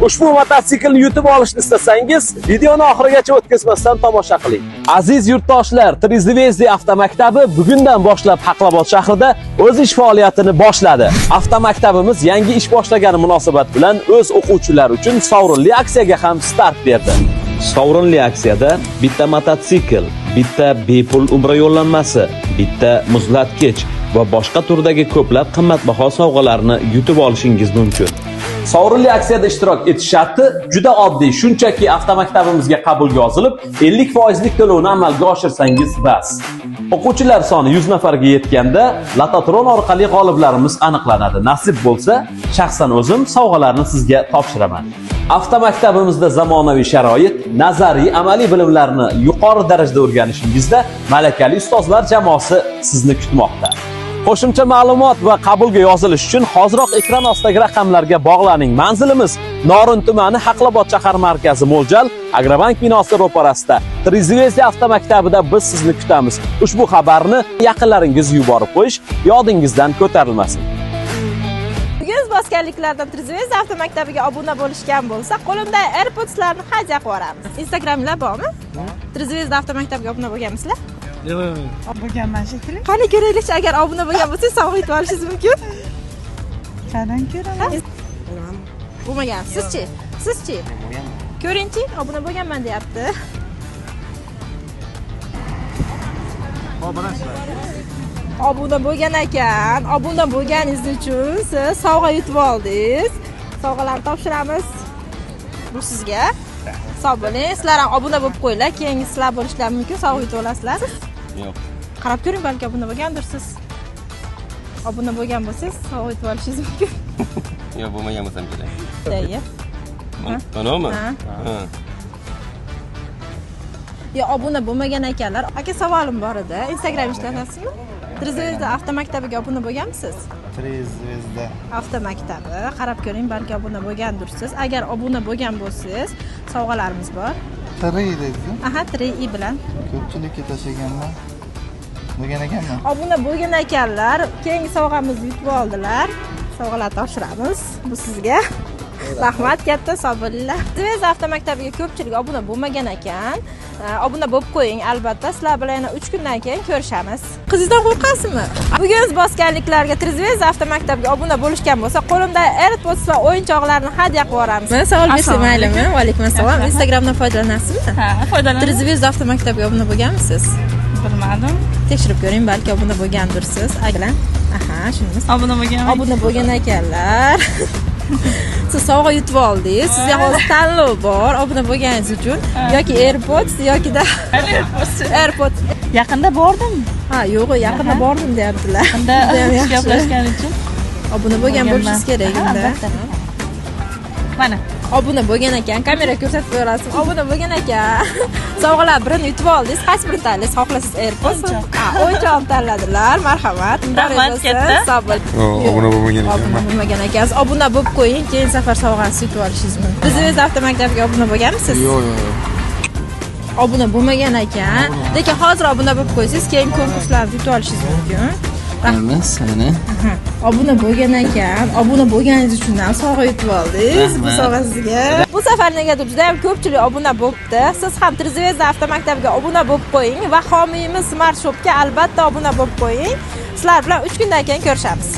Ushbu mototsiklni yutib olishni istasangiz, videoni oxirigacha o'tkazmasdan tomosha qiling. Aziz yurtdoshlar, Три Звезды avtomaktabi bugundan boshlab Haqlabod shahrida o'z ish faoliyatini boshladi. Avtomaktabimiz yangi ish boshlagani munosabat bilan o'z o'quvchilari uchun sovrinli aksiyaga ham start berdi. Sovrinli aksiyada bitta mototsikl, bitta bepul umra yo'llanmasi, bitta muzlatgich va boshqa turdagi ko'plab qimmatbaho sovg'alarni yutib olishingiz mumkin. Sovrinli aksiyada ishtirok etish sharti juda oddiy. Shunchaki avtomaktabimizga qabulga yozilib, 50 lik to'lovni amalga oshirsangiz bas. O'quvchilar soni 100 nafarga yetganda lototron orqali g'oliblarimiz aniqlanadi. Nasib bo'lsa, shaxsan o'zim sovg'alarni sizga topshiraman. Avtomaktabimizda zamonaviy sharoit, nazariy, amaliy bilimlarni yuqori darajada o'rganishingizda malakali ustozlar jamoasi sizni kutmoqda. Qo'shimcha ma'lumot va qabulga yozilish uchun hoziroq ekran ostidagi raqamlarga bog'laning. Manzilimiz Norin tumani, Haqlabod shahar markazi, Mo'ljal, Agrobank binosi ro'parasida. Три Звезды avtomaktabida biz sizni kutamiz. Ushbu xabarni yaqinlaringizga yuborib qo'yish yodingizdan ko'tarilmasin. Bugun bosganliklardan Три Звезды avtomaktabiga obuna bo'lishgan bo'lsa, qo'limda AirPodslarni hadya qilib yuboramiz. Instagramlar bormi? Три Звезды avtomaktabiga obuna bo'lganmisizlar? Bo'lganman shekilli. Qani ko'raylikchi, agar obuna bo'lgan bo'lsangiz, sovg'a yutib olishingiz mumkin. Qandan ko'raman? Bo'lmagan. Sizchi? Sizchi? Ko'ringchi, obuna bo'lganman deyapti. Obuna bo'lgan ekan. Obuna bo'lganingiz uchun siz sovg'a yutib oldingiz. Sovg'alarni topshiramiz. Bu sizga. Sog' bo'ling. Sizlar ham obuna bo'lib qo'yinglar. Keyingi sizlar bo'lishlari mumkin, sovg'a yutib olasizlar. Yo'q. Qarab ko'ring, balki obuna bo'lgandirsiz. Obuna bo'lgan bo'lsangiz, sovg'a yutib olishingiz mumkin. Yo'q, bo'lmagan bo'lsam kerak. Deya. Manami? Ha. Ha. Yo, obuna bo'lmagan ekanlar. Aka, savolim bor edi. Instagram ishlatasizmi? Три Звезды avtomaktabiga obuna bo'lganmisiz? Три звезда. Avtomaktabi. Qarab ko'ring, balki obuna bo'lgandirsiz. Agar obuna bo'lgan bo'lsangiz, sovg'alarimiz bor. Три dedingiz? Aha, 3 i bilan. Ko'pchilikka tashlaganman. Bo'lgan ekanman. Obuna bo'lgan ekanlar, keyingi sovg'amizni yutib oldilar. Sovg'alar topshiramiz. Bu sizga. Rahmat katta, sog' bo'linglar. Звезда avtomaktabiga ko'pchilik obuna bo'lmagan ekan. Obuna bo'lib qo'ying, albatta. Sizlar bilan yana 3 kundan keyin ko'rishamiz. Qizingizdan qo'rqasizmi? Bugun bosganliklarga Три Звезды avtomaktabiga obuna bo'lishgan bo'lsa, qo'limda AirPods va o'yinchoqlarni hadya qilib yuboramiz. Savol bersam maylimi? Va alaykum assalom. Instagramdan foydalanasizmi? Ha, foydalanaman. Три Звезды avtomaktabiga obuna bo'lganmisiz? Bilmadim. Tekshirib ko'ring, balki obuna bo'lgandirsiz. Bilan. Aha, shunimiz. Obuna bo'lganman. Obuna bo'lgan ekanlar. Siz sovg'a yutib oldingiz. Sizga hozir tanlov bor, obuna bo'lganingiz uchun yoki AirPods yokida AirPods. AirPods. Yaqinda bordim. Ha, yo'q, yaqinda bordim deyaptilar. Yaqinda Judayam yaxshi. gaplashgan uchun. Obuna bo'lgan bo'lishingiz kerak Aha, unda. Albatta. Mana. Obuna bo'lgan ekan, kamera ko'rsatib qo'yasiz. Obuna bo'lgan ekan. Sovg'alar birini yutib oldingiz. Qaysi birini tanlaysiz? Xohlasangiz AirPods. O'yinchoq. Ha, o'yinchoqni tanladilar. Marhamat. Muborak Rahmat bo'lsin. katta. Sog' bo'ling. Obuna bo'lmagan Obuna ekanman. bo'lmagan ekansiz. Obuna bo'lib qo'ying, keyin safar sovg'ani yutib olishingiz mumkin. Три Звезды avtomaktabiga obuna bo'lganmisiz? Yo'q, yo'q, yo'q. Obuna bo'lmagan ekan. Lekin hozir obuna bo'lib qo'ysangiz, keyin konkurslarni yutib olishingiz mumkin. Emas, mana. Obuna bo'lgan ekan. Obuna bo'lganingiz uchun ham sovg'a yutib oldingiz. Bu Rahmat. sovg'a sizga. Bu safar negadir juda ham ko'pchilik obuna bo'libdi. Siz ham Три Звезды avtomaktabiga obuna bo'lib qo'ying va homiyimiz Smart Shopga albatta obuna bo'lib qo'ying. Sizlar bilan 3 kundan keyin ko'rishamiz.